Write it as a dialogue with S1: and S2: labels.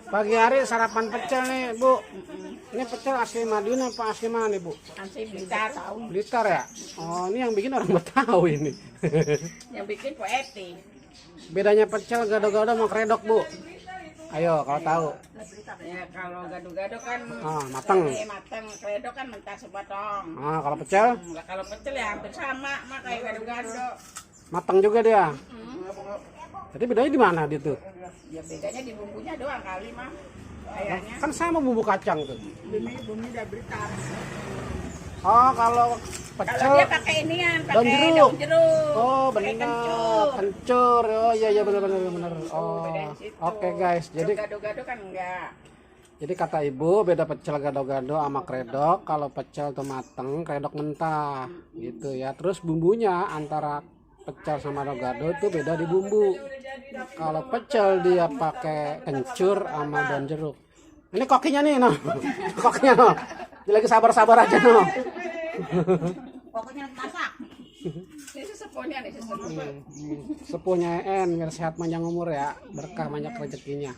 S1: Pagi hari sarapan pecel nih, Bu. Ini pecel asli Madiun apa asli mana nih, Bu?
S2: Asli Blitar.
S1: Blitar ya? Oh, ini yang bikin orang Betawi ini.
S2: Yang bikin Po Eti.
S1: Bedanya pecel gado-gado sama kredok, Bu? Ayo, kalau tahu.
S2: Ya kalau gado-gado kan
S1: Mateng.
S2: mateng, kredok kan mentah sepotong.
S1: Kalau pecel?
S2: Kalau pecel ya hampir sama, mah kayak gado-gado.
S1: Mateng juga dia. Jadi bedanya di mana dia tuh?
S2: Ya bedanya di bumbunya doang kali mah. Kayaknya.
S1: Kan sama bumbu kacang tuh.
S2: Bumbu udah Blitar.
S1: Oh, kalau
S2: Kalau
S1: pecel
S2: dia pakai inian,
S1: daun
S2: pakai
S1: jeruk.
S2: daun jeruk.
S1: Oh,
S2: pakai
S1: benar.
S2: kencur.
S1: Kencur. Oh, iya benar. Oh.
S2: Bedain situ.
S1: Oke, guys. Jadi
S2: gado-gado kan enggak.
S1: Jadi kata ibu beda pecel gado-gado sama kredok. Kalau pecel tuh mateng, kredok mentah gitu ya. Terus bumbunya antara pecel sama gado-gado itu beda di bumbu. Kalau pecel dia pakai kencur sama daun jeruk. Ini kokinya nih, no. Kokinya, no. Dia lagi sabar-sabar aja, no.
S2: Pokoknya masak. Ini sesepuhnya nih, sesepuh.
S1: Sepuhnya En, biar sehat panjang umur ya. Berkah banyak rezekinya.